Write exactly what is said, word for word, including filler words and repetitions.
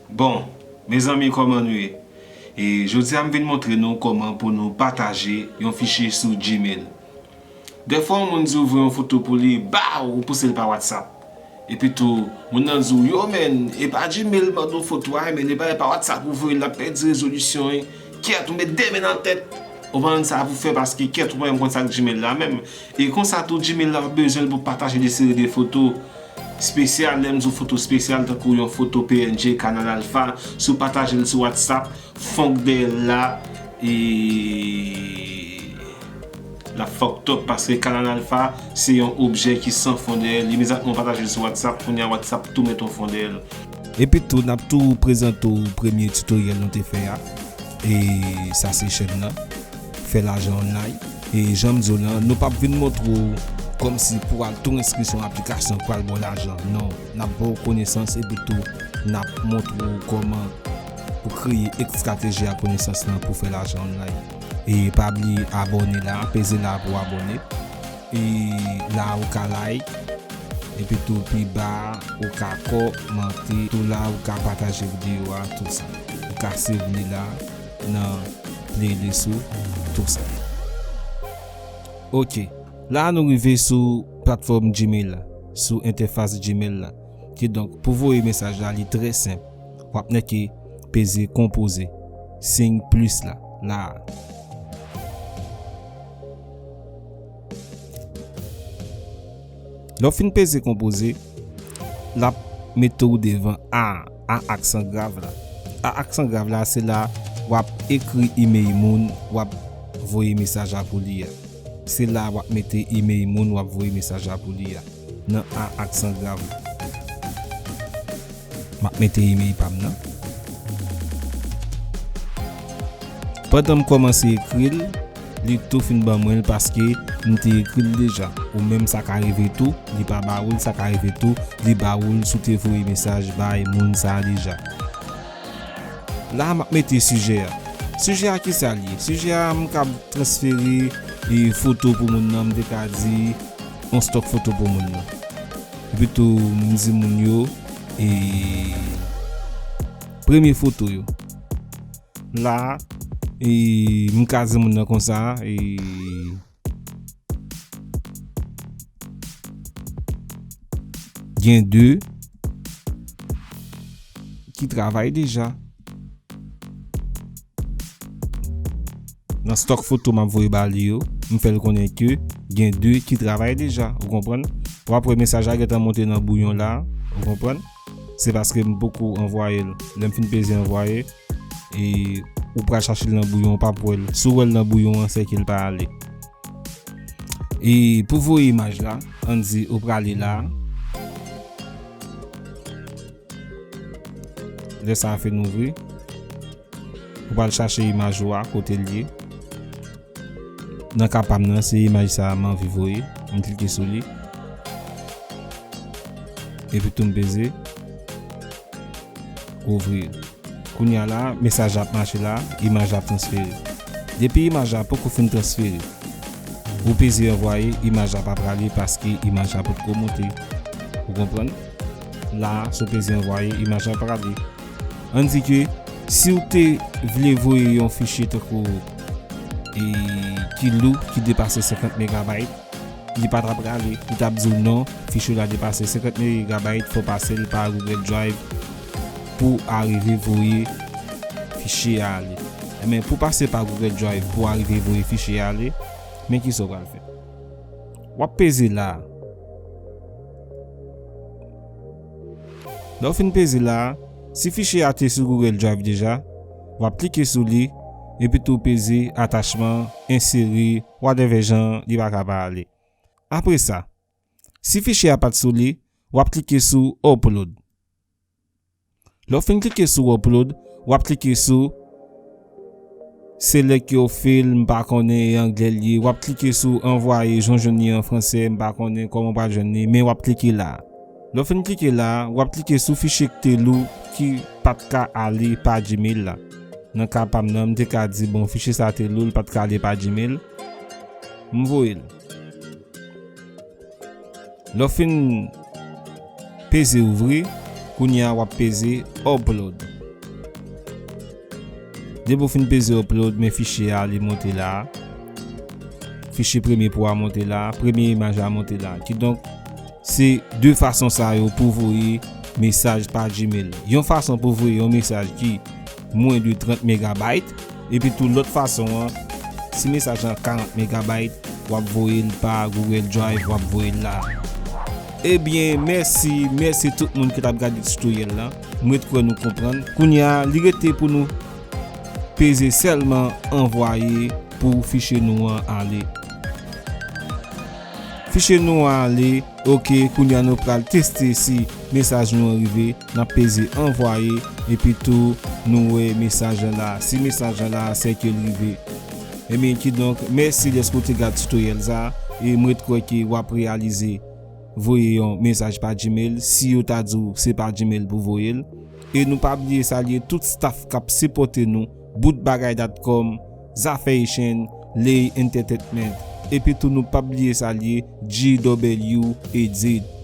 Bon, mezanmi, kòman nou ye? E jodi a m vin montre nou kòman pou nou pataje yon fichye sou Gmail. Dèfwa yon moun di w voye yon foto pou li, baw, ou pouse l pa WhatsApp. Epi tou, moun nan di w, yo, men, e pa Gmail mande w foto a, men e pa, e pa WhatsApp ou voye l, l ap pèdi rezolisyon, e. Kyèt, ou met de men nan tèt. Ou pa konn sa pou fè paske kyèt, ou pa menm konn sa k Gmail la menm. E konsa tou, Gmail la w ap bezwen l pou pataje de seri de foto espesyal. Lè m di w foto espesyal, tankou yon foto P N G, Kanal Alpha, si w pataje l sou WhatsApp, fon k dèyè l la, e l ap fucked up paske Kanal Alpha se yon objè ki san fon dèyè l. Imedyatman w pataje l sou WhatsApp, kounye a WhatsApp tou met yon fon dèyè l. Epi tou, n ap tou prezante w premye tutoriel nou te fè a. E sa se chèn nan. Fè lajan online. E jan m di w lan, nou p ap vin montre w kòmsi pou al tou enskri sou yon aplikasyon pou al ba w lajan. Non, n ap ba w konesans epi tou n ap montre w kòman pou kreye estrateji a konesans lan pou fè lajan online. E pa bliye abòne la, peze la pou abòne. E la ou ka like, epi tou pi ba ou ka kòmante, tou la ou ka pataje videyo a, tou sa. Ou ka save li la nan playlist ou, tou sa. Ok, la nou rive sou platfòm Gmail la, sou entèfas Gmail la. Kidonk, pou voye mesaj la, li trè senp. W ap nèke peze konpoze, siy plis la, la a. Lè w fin peze konpoze, l ap mete w devan A, A aksan grav la. A aksan grav la, se la w ap ekri imèy moun w ap voye mesaj la pou li a. Se la w ap mete imèy moun w ap voye mesaj la pou li a, nan A aksan grav la. M ap mete imèy pa m nan. Pandan m kòmanse ekri l, li tou fin ban mwen l paske m te ekri l deja. Ou menm sa ka rive tou, li pa ba ou l, sa ka rive tou, li ba ou l si w te voye mesaj bay moun sa a deja. La a m ap mete sijè a. Sijè a kisa l ye? Sijè a m kab transfere e foto pou moun nan, m te ka di yon stòk foto pou moun nan. Epi tou m di moun yo e premye foto yo. La e m ka di moun nan konsa e gen de ki travay deja. Nan stòk foto m ap voye ba li yo, m fè l konnen ke gen de ki travay deja, ou konprann? W ap wè mesaj la gentan monte nan bouyon la, ou konprann? Se paske m poko anvwaye l. Lè m fin peze anvwaye, e ou pral chache l nan bouyon, w p ap wè l. Si w wè l nan bouyon an, se ke l pa ale. E pou voye imaj la, ann di ou prale la. Lè sa a fin ouvri, ou pral chache imaj ou a kote l ye. Nan ka pa m nan, se imaj sa a m anvi voye. M klike sou li. Epi tou m peze ouvri. Kounye a la, mesaj la ap mache la, imaj la ap transfere. Depi imaj la poko fin transfere, ou peze anvwaye, imaj la pa prale paske imaj la potko monte. Ou konprann? La, si w peze anvwaye, imaj la prale. Ann di ke si w te vle voye yon fichye tankou e ki lou, ki depase senkant megabayt, li pa t ap prale. Li t ap di w non, fichye w la depase senkant megabayt, fò w pase l pa Google Drive pou w arive voye fichye a ale. Enben, pou w pase pa Google Drive pou w arive voye fichye a ale, men kisa w pral fè? W ap peze la a. Lè w fin peze la a, si fichye a te sou Google Drive deja, w ap klike sou li, epi tou peze atachman, ensere, whatever jan li pa ka pa ale. Apre sa, si fichye a pa t sou li, w ap klike sou Upload. Lè w fin klike sou Upload, w ap klike sou Select your file, m pa konnen e anglè l ye. W ap klike sou Envoyer, jan w jwenn li an fransè, m pa konnen kòman w pral jwenn li, men w ap klike la. Lè w fin klike la, w ap klike sou fichye ki te lou ki pa t ka ale pa Gmail la. Nan ka pa m nan, m te ka di, bon, fichye sa te lou, l pa t ka ale pa Gmail. M voye l. Lè w fin peze ouvri, Kounye a w ap peze upload. Depi w fin peze upload, men fichye a li monte la. Fichye premye pou a monte la, premye imaj a monte la. Kidonk, se de fason sa yo pou voye mesaj pa Gmail. Yon fason pou voye yon mesaj ki mwen de trant megabayt, epi tou lòt fason an, si mesaj lan karant megabayt, w ap voye l pa Google Drive, w ap voye l la. Ebyen, mèsi, mèsi tout moun ki t ap gade tutorial lan. Mwen kwè nou konprann. Kounye a, li rete pou nou peze sèlman anvwaye pou fichye nou an ale. Fichye nou an ale, oke, kounye a nou pral teste si mesaj nou an rive, n ap peze anvwaye, epi tou nou wè mesaj lan la. Si mesaj lan la, se ke l rive. Ebyen, kidonk, mèsi dèske w te gad tutorial sa, e mwen kwè ke w ap reyalize voye yon mesaj pa Gmail, si yo ta di w se pa Gmail pou voye l. E nou pa bliye salye tout staff k ap sipòte nou, bout bagay dot com, Zafè Haitian, Lay Entertainment. Epi tou nou pa bliye salye G W Edit.